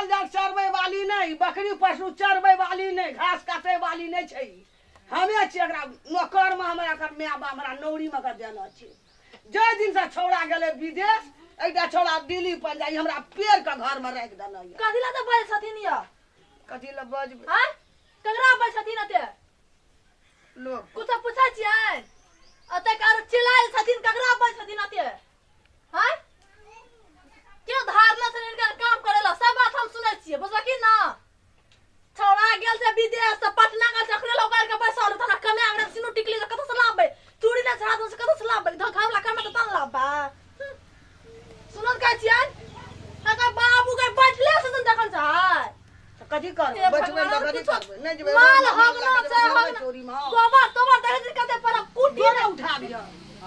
माल जाल चरबै वाली नहि, बकरी पशु चरबै वाली नहि, घास काटै वाली नहि छै। हमे छियै एकरा नौकरमे, हमरा एकर माय बाप हमरा नौरीमे एकर देने छै। जाहि दिनसँ छौड़ा गेलै विदेश, एकटा छौड़ा दिल्ली पंजाब, ई हमरा पेड़ के घरमे राखि देने यऽ। कथी लए तऽ बजै छथिन यऽ? कथी लए बजबै? आँय, ककरा बजै छथिन एते? लोक कुछो पूछै छियै एते आरो चिल्लाइ छथिन, ककरा बजै छथिन एते? आँय, के धारना छथिन हिनकर काम करै लए? सब बात हम सुनै छियै, बुझलखिन ना? छौड़ा गेल छै विदेश से पटना गेल छै, अखने लौकारि के बैसल तऽ हमरा कमाए के सिनू टिकली तऽ कतऽ से लाबबै? चूड़ी नहि छड़ा से कतऽ से लाबबै? घरवला कमाए तऽ तहन लाबबै। सुनल कहै छियै एकर बाबू के बैठले छथिन देखल छै। तऽ कथी करबै? हे बैठबै तऽ भगवान, कथी कुछो करबै? नहि जेबै माल रोडमे, माल हगना लऽ छै, कऽ जेबै हगना। चोरीमे। गोबर तोबर देखै छियै कते पर कुटी डोरा नहि उठा दिअ।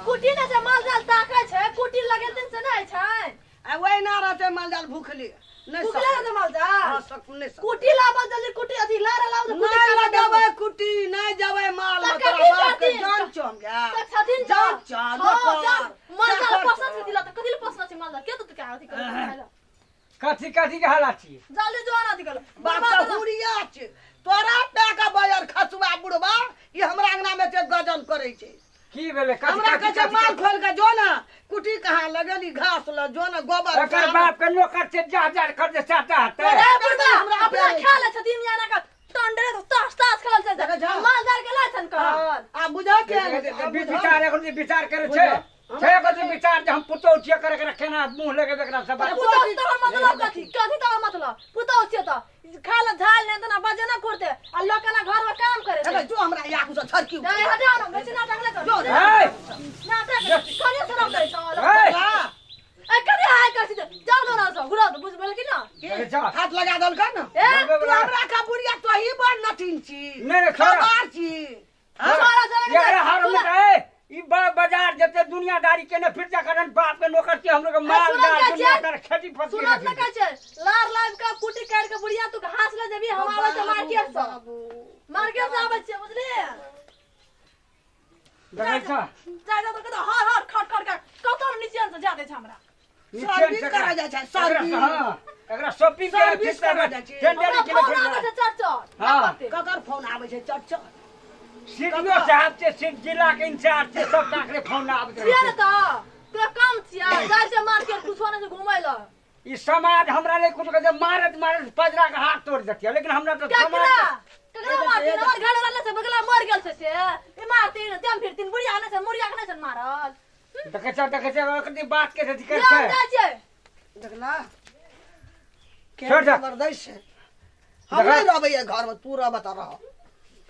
कुटी नहि छै, माल जाल ताकै छै, कुटी लगेथिन से नहि छै। आ ओहिना रहतै माल जाल भूखले नहि भूखले सकतै। रहतै माल जाल? हँ, नहि सकतै। कुटी लाबऽ जल्दी, कुटी अथी लारे लाबऽ तऽ कुटी नहि करा लगेबै देबै। कुटी, नहि जेबै माल तऽ मे, तोरा कथी बाप के करथिन? जान चम गया। तऽ छथिन जान तऽ। चल, हँ, नौकर, जान। माल जाल चाकर पोसने छौ। छथिन तऽ कथी लए पोसने छै माल जाल? के तऽ अथी करै छै खाय लए? कथी कथी के हालत छी? जल्दी जो अथी करऽ। बाप के हुरिया छै तोरा पै के बजर खसुआ बुढ़बा, ई हमरा अंगना मे एते गजन करै छै। की भेलै? कथी हमरा कथी कहै छै कथी माल खोलि के जो ने, कुटी कहाँ लगेली, घास ल जो ने, गोबर एकर खा। बाप के नौकर छै, जा जा कर दे साटा हते। ए बुढ़बा, हमरा अपना प्यारे खा लै छथिन या ना टंडरे तो तास तास खेलल छै। देखै छौ? माल जाल के लै छन कहल। आ बुझऽ के विचार एखन जे विचार करे छै छै एकर जे विचार जे हम पुतोहु छियै करे एकरा केना मुँह लगेबै एकरा सब बात। पुतहु तोहर मतलब कथी? कथी तोहर मतलब? पुतहु छियै तऽ खाय लए झाल नहि तऽ बजे ना करते आ लोक केना घर में काम करे छै। देखै जो हमरा याकू से छड़की ए हटाओ ना, बेसी नाटक नहि करू। जो ए, नाटक कनियो शरम करै छौ। ए, ए कथी हाय करै छी? जाउ दो ना सब घुरा दो, बुझ भेल कि ना? देखै छौ? हाथ लगा देलकै ने। ए तू हमरा का बुढ़िया तोही बड़ नटिन छी, नहि नहि छोड़ा। खबार छी। छोड़ा छोड़ा के एकरा हर सुन- में ए ई बाजार जते दुनियादारी केने फिर जा कारण बाप के नौकर छियै हमरो के माल सुनल जाल कहै दुनिया छियै? तर खेती फसी सुनत न कहै छै लार लाइब के कुटी काटि के बुढ़िया तू घास ले जेबी, हम आबै छै मार्केट से, मार्केट से आबै छियै, बुझलियै? देखै छौ? जा जा तऽ कतौ हर हर खट खट के कतौ नीचे से जा दै छै हमरा। सर्विस करा जाइ छै, सर्विस। हाँ, एकरा शॉपिंग के सर्विस करा जाइ छै। टेंडर हमरा के फोन आबै छै चट चट। हाँ। करतै। ककर फोन आबै छै चट चट? सीडीओ साहब छै, सिर्फ जिला के इंचार्ज छै, सब टाकरे फोन आबैत छियै रहै ने छै। तऽ तोरा कम छियै, जाइ छै मार्केट कुछो नहि छै घुमै लए। ई समाज हमरा नहि कुछ कहै छै, मारत मारत पजरा के हाथ तोड़ देतियै, लेकिन हमरा तऽ ककरा समाज ककरा मारथिन? हमर घर वाला छै बगला मर गेल छै से ई मारथिन देम फिरथिन, बुढ़िया नहि छै, मुड़िया के नहि छै मारल। देखै छौ, देखै छौ कते बात के अथी करै ले हम छै। जाइ छियै। देखला छोड़ दे। जबरदस्त छै। हम नहि रहबै एहि घरमे, तू रहबऽ तऽ रह।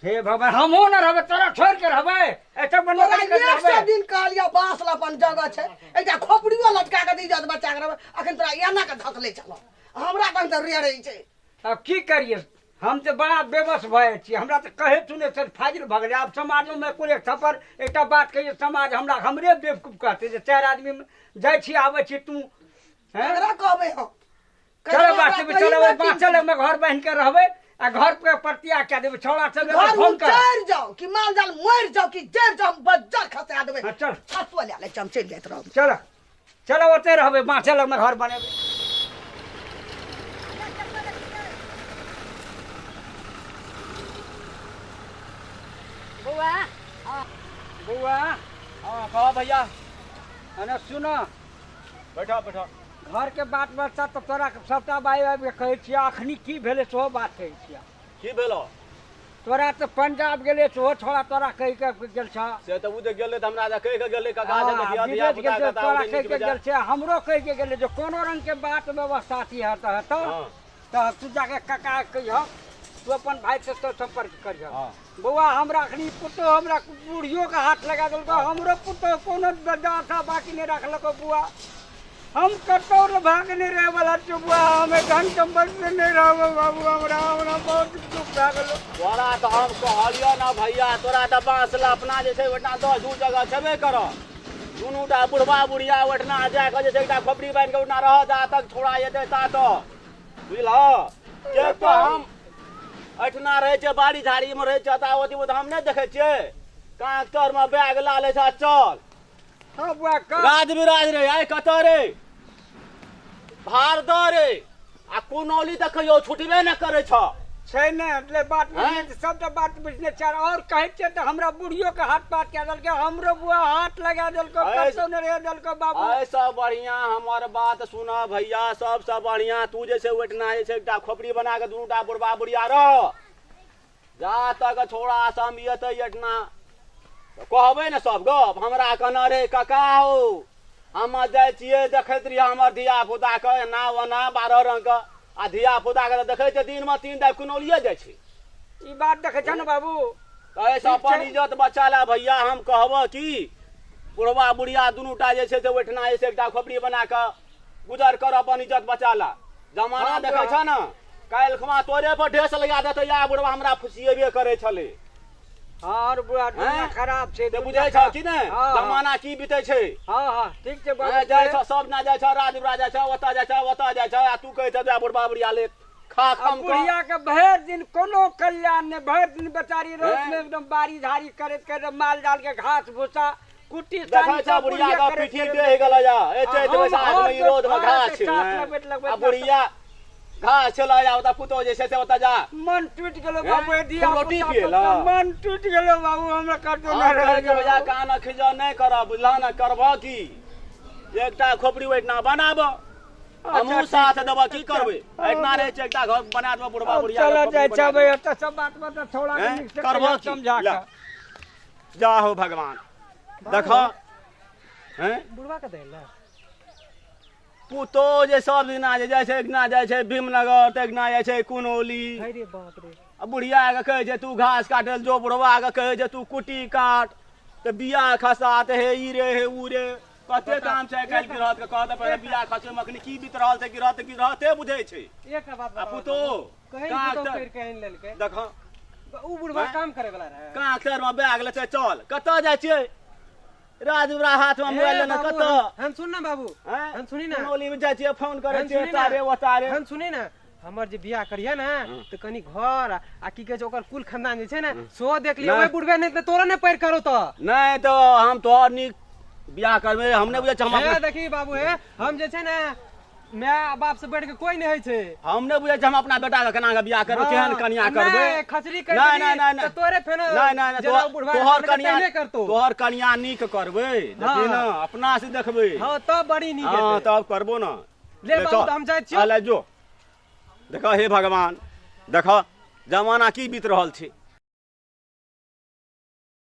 हे भगवान, हमहूँ न रहबै, तोरा छोड़ि के रहबै? एतऽ तोरा बनबे एक सौ रहबै। दिन कहलियै बाँस लए अपन जगह छै, एकटा खोपड़ियो लटका के इज्जत बचा के रहबै, अखन तोरा एना के धकले छलौ हमरा तहन तऽ रेड़ै छै। आब की करियै, हम तऽ बड़ा बेबस भऽ जाइ छियै। हमरा तऽ कहै सुनै से फाजिल भऽ गेलै। आब समाजोमे कुल एक थप्पड़ एकटा बात कहियै, समाज हमरा हमरे बेवकूफ कहतै जे चारि आदमी जाइ छी आबै छी तू हैं? ककरा कहबै हम? चलो बात ककरा चलो कहिबै? बाँचल मे घर बान्हि के रहबै आ घर पे प्रतिया कए देबै छौड़ा सब घर फोन कर उचरि जाओ कि माल जाल मरि जाओ कि जरि जाओ, हम बज्जर खसा देबै। हाँ, चल। खसुआ लए लै छी, हम चलि जाइत रहब। चलो चलो ओतै रहबै, बाँचल मे घर बनेबै। बौआ बौआ। हाँ कहो भैया। अने सुनो। बैठो बैठो। घर के बात बच्चा तऽ तोरा सबटा बाइ आबि के कहै छियै, अखनी की भेलै सेहो बात कहै छियै। की भेलो? तोरा तऽ पंजाब गेलै सेहो छोड़ा तोरा कहि के गेल छ। से तऽ उ जे गेलै तऽ हमरा जे कहि के गेलै काका जे हाँ, देखियौ धिया विदेश पुता गेल छै के तऽ तोरा ओते कहि नीक के बेजाय। गेल छै, हमरो कहि के गेलै जे कोनो रंग के बात व्यवस्था अथी हेतऽ हेतऽ हाँ। तऽ तू जाके काका के कहिहऽ, तू अपन भाई से तो संपर्क करिहऽ। हाँ। बौआ हमरा अखनी पुतोह हमरा बुढ़ियो के हाथ लगा देलकौ, हमरो पुतोह कोनो दासा बाकी नहि रखलकौ बुआ। हम कतौ भाग नहीं रहे वाला छियौ बुआ, हमे धन संपत्ति से नहीं रहबै बाबू, हमरा हमरा बहुत दुख भए गेलो। तोरा तऽ हम कहलियौ ना भैया, तोरा तऽ बाँस लए अपना जे छै ओहिठिना 10 दू जगह छेबे करऽ, दुनू टा बुढ़बा बुढ़िया ओहिठिना जाके जे छै एकटा खोपड़ी बान्हि के ओहिठिना रह जा तक छोड़ा एतै ता तक, बुझलह? के तऽ हम एहिठिना रहै छियै, बाड़ी झाड़ीमे रहै छियै, तऽ ओथीमे तऽ हम नहि देखै छियै, काँख तरमे बैग ला लै छै चल। हाँ बुआ राज विराज रे, आइ कतऽ रे? भार दऽ रे, आ कुनौली तऽ कहियो छुटबे नहि करै छ। छै ने એટલે बात बुझने सबटा बात बुझने छै। और कहै छियै तऽ हमरा बुढ़ियो के हाथ पात कए देलकै, हमरो बुआ हाथ लगा देलको, कतौ नहि रह देलको बाबू। ऐसा बढ़िया हमर बात सुन भैया, सबसँ बढ़िया तू जे छै ओहिठिना जे छै एकटा खोपड़ी बना के दुनूटा बुढ़बा बुढ़िया रह, जा तक छोड़ा सम एतै एहिठिना कहबै ने सब गप। हमरा कहने रे काका हो, हम जाइ छियै देखैत रहियै हमर धिया पुता के एना ओना 12 रंग के, आ धिया पुता के देखै छै दिन में 3 दाइ कुनौलिये जाइ छै। ई बात देखै छ ने बाबू? एहिसँ अपन इज्जत बचा ला भैया। हम कहबह कि बुढ़वा बुढ़िया दुनूटा जे छै से ओहिठिना जे छै एकटा खोपड़ी बना कऽ गुजर कर, अपन इज्जत बचा ला। जमाना देखै छ ने, काल्हि खुमा तोरे पर ढेस लगा देतै, या बुढ़वा हमरा फुसिएबे करै छलै। हाँ बुढ़ा दुनिया खराब छै, ते बुझै छ कि नहि जमाना की बीतै छै। हाँ हाँ ठीक छै बाबू। जाइ छ सब ना जाइ छ, राजपुरा जाइ छ, ओतऽ जाइ छ, ओतऽ जाइ छ, आ तू कहै छ जा बुढ़वा बुढ़िया ले खा खम। बुढ़िया के भरि दिन कोनो कल्याण नहि, भरि दिन बेचारी रौद में एकदम बाड़ी झाड़ी करैत करैत माल जाल के घास भूसा कुट्टी देखै छ बुढ़िया के पीठी देह गेलै या ए चैत बैसाख में ई रौद में घास छै, आ बुढ़िया घास छलै आ ओतऽ पुतोह जे छै से ओतऽ जा। मन टूटि गेलो बाबू, धिया रोटी पिएला मन टूटि गेलो बाबू, हमरा कतौ नहि रहल। भैया कान खिजौ नहि करब, बुझलह ने? करबह की एकटा खोपड़ी ओहिठिना बनाब, हमहूँ साथ देबह, की करबै? एहिठिना रहै छै एकटा घर बना देबह बुढ़बा बुढ़िया। चल जाइ छै एतऽ सब बात बात थोड़ा करबह समझा कऽ। जा हो भगवान, देखऽ बुढ़बा के दै पुतोह जे सब दिना जे जाइ छै, एकना जाइ छै भीमनगर तऽ एकना जाइ छै कुनौली। अरे बाप रे। आ बुढ़िया के कहै छै तू घास काटल जो, बुढ़वा के कहै छै तू कुट्टी काट, तऽ बिया खसा, तऽ हे ई रे हे ऊ रे, कते काम छै काल्हि गिरहत के कहत पहिले बिया खसै मे अखनी की बीत रहल छै, गिरहत गिरहते बुझै छै। एकटा बात आ पुतोह देखऽ ऊ बुढ़वा काम करे वाला रहे, काँख तर मे बैग लेतै चल कतऽ जाइ छियै? राजपुरा हाथ में मोबाइल लेने कतऽ? हम सुन ना बाबू, हम सुनी ना, कुनौली में जाइ छियै फोन करै छियै तारे ओतारे। हम सुनी ना, हमर जे बियाह करिया ना तऽ कनी घर आ की कहै छै ओकर कुल खानदान जे छै ने सेहो देख लियौ। ओहि बुढ़बे नहि तऽ तोरा नहि पैर करो तऽ नहि तऽ हम तोहर नीक बियाह करबै, हम नहि बुझै छी। हम देखी बाबू हे, हम जे छै ने my बाप से बढ़ के कोई नहीं होइ छै, हम नहि बुझै छी हम अपना बेटा के केना के बियाह करबै, केहन कनिया करबै। खचरी कर नहीं नहीं नहीं तोरे फेनो नहीं नहीं नहीं तोहर कनिया तोहर कनिया नीक करबै, देखी ना अपना से देखबै। हां तब बड़ी नीक हेतै। हां तब करबो ना। ले बाबू त हम जाइ छियौ। ले जो। देखऽ हे भगवान, देखऽ जमाना की बीत रहल छै।